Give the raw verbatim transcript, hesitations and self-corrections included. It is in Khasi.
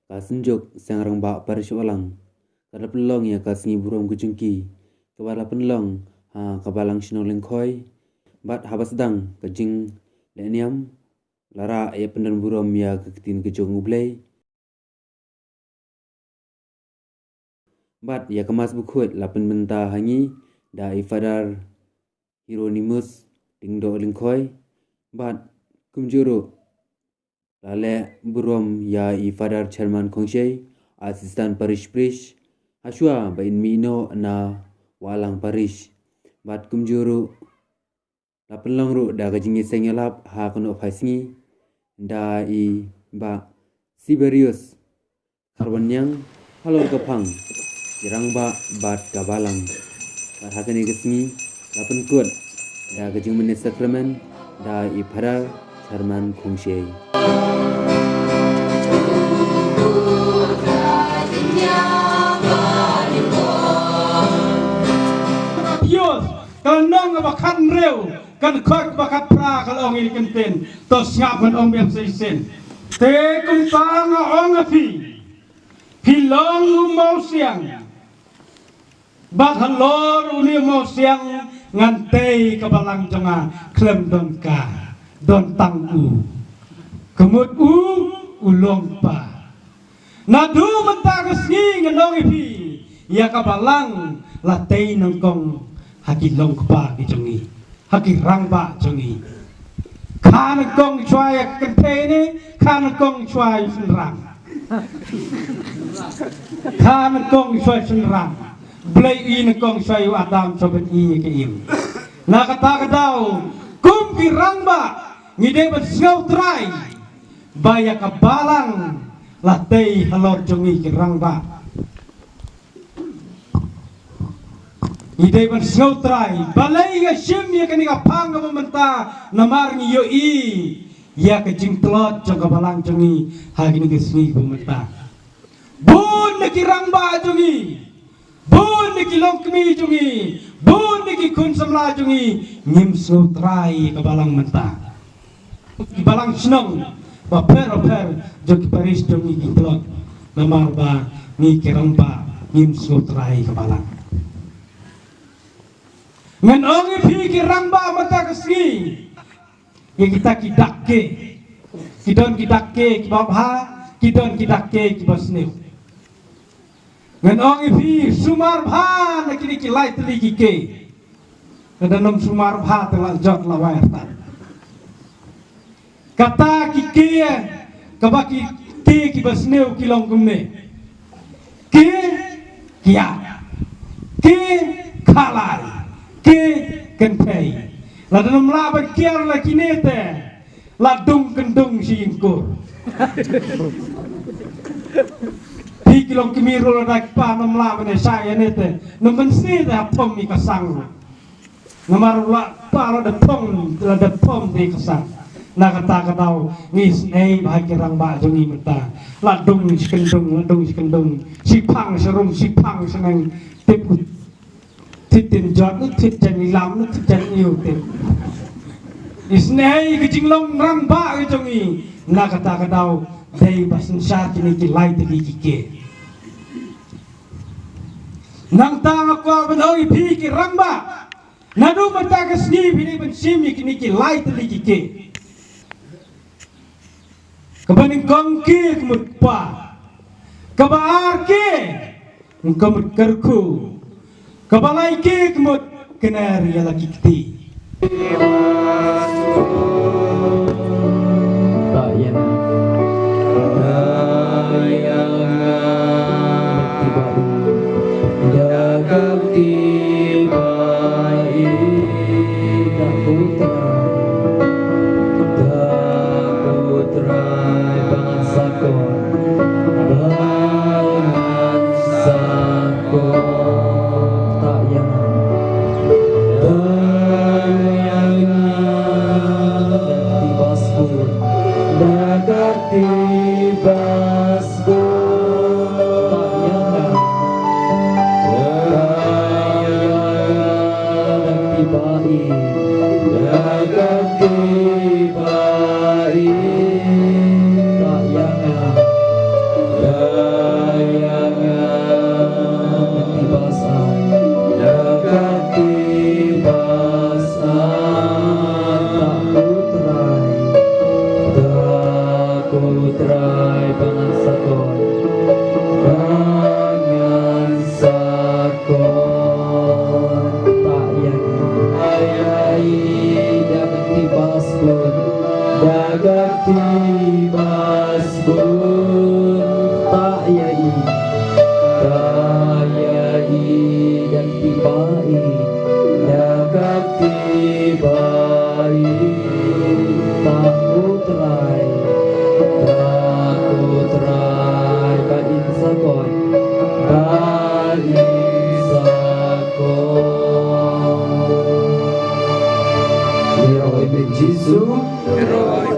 ka Synjuk Seng Rangbah Parish Balang ka la pynlong ïa ka sngi burom ka jong ki kaba la pynlong ha ka Balang Shnong Lyngkhoi. Bad haba sdang ka jingleh niam, la rah ïa pyndon burom ïa ka ktien ka jong U Blei. Bad ïa ka Mass Bakhuid la pynbynta ha ngi da i Father Hieronymus Lyngdoh Lyngkhoi. Bad kumjuh ruh la leh burom ïa i Father Chairman Khongshei, Assistant Parish Priest, hashwa ba in mih noh na Wahlang Parish. Bad kumjuh ruh la pynlong ruh da ka jingïaseng ïalap ha ka nongpynïaseng da i Bah Siberius Kharwanniang halor ka phang ki rangbah bad ka Balang. Bad ha kane ka sngi la pynkut da ka jingmane sakramen da i Father Chairman Khongshei. Pius, ka lynnong ba khathynriew, ka dkhot ba khatphra ka la ong ïa kane ka ktien, to sngap ngan ong biang shisien. Te kumta nga ong ïa phi, phi long u mawsiang. Bad halor une u mawsiang ngan tei ka Balang jong nga khlem don ka, don tang u. Ka mut u, u long pa. Naduh mynta ka sngi ngan ong ïa phi, ïa ka Balang la tei nyngkong ha ki long kpa ki jong ngi, ha ki rangbah jong ngi. Kha nyngkong shuwa ïa ka kynthei ne, kha nyngkong shuwa ïa u shynrang. Kha nyngkong shuwa ïa u shynrang. Blei i nyngkong shuwa ïa u Adam shuwa ban i ïa ka Im. Na kata ka daw, kum ki rangbah, ngi dei ban sngewtrai ba ïa ka Balang la tei halor jong ngi ki rangbah. Ngi dei ban sngewtrai balei nga shim ïa kane ka phang kaba mynta, namar ngi ïohi ïa ka jingtlot jong ka Balang jong ngi ha kine ki sngi kaba mynta. Bun na ki rangbah jong ngi, bun na ki longkmie jong ngi, bun na ki khun samla jong ngi, ngim sngewtrai ïa ka Balang mynta. Ki Balang shnong bapher bapher jong ki parish jong ngi ki tlot namar ba ngi ki rangbah ngim sngewtrai ïa ka Balang. Ngan ong ïa phi ki rangbah mynta ka sngi, ïa kita ki dak ke. Ki don ki dak ke kiba bha, ki don ki dak ke kiba sniew. Ngan ong ïa phi, sumar bha na kine ki lai tylli ki ke. Lada nym sumar bha te la jot la wai artat. Kata ki ke, kaba ki ke kiba sniew ki long kumne. Ke kiad, ke khalai, ke kynthei. Lada nym lah ban kiar la kine te, la dung kyndung shi ïingkur. Phi ki longkmie ruh lada kpa nym lah ban ïa shah ïa ne te, nym mynsiem te ha pom ïa ka sang. Namar la kpa la da pom, la da pom te ïa ka sang. Na kata ka daw ngi snei bha ki rangbah jong ngi mynta. La dung shi kyndung, la dung shi kyndung. Shi phang shi rum, shi phang shi neng. Tip u thit tin jot, u thit jan ilam, u thit jan iu tip. Isnei ka jinglong rangbah ka jong ngi. Na kata ka daw dei ba synshar kine ki lai tylli ki ke. Nangta nga kwah ban ong ïa phi ki rangbah. Naduh mynta ka sngi phi dei ban shim ïa kine ki lai tylli ki ke. Kaba nyngkong ke ka mut kpa. Kaba ar ke ka mut kyrkhu. Kaba lai ke ka mut kner ïa la ki kti. Trai ba ngan sakon, ba ngan sakon. Ta ïa ki, ïa i da ka kti ba skon, da ka kti ba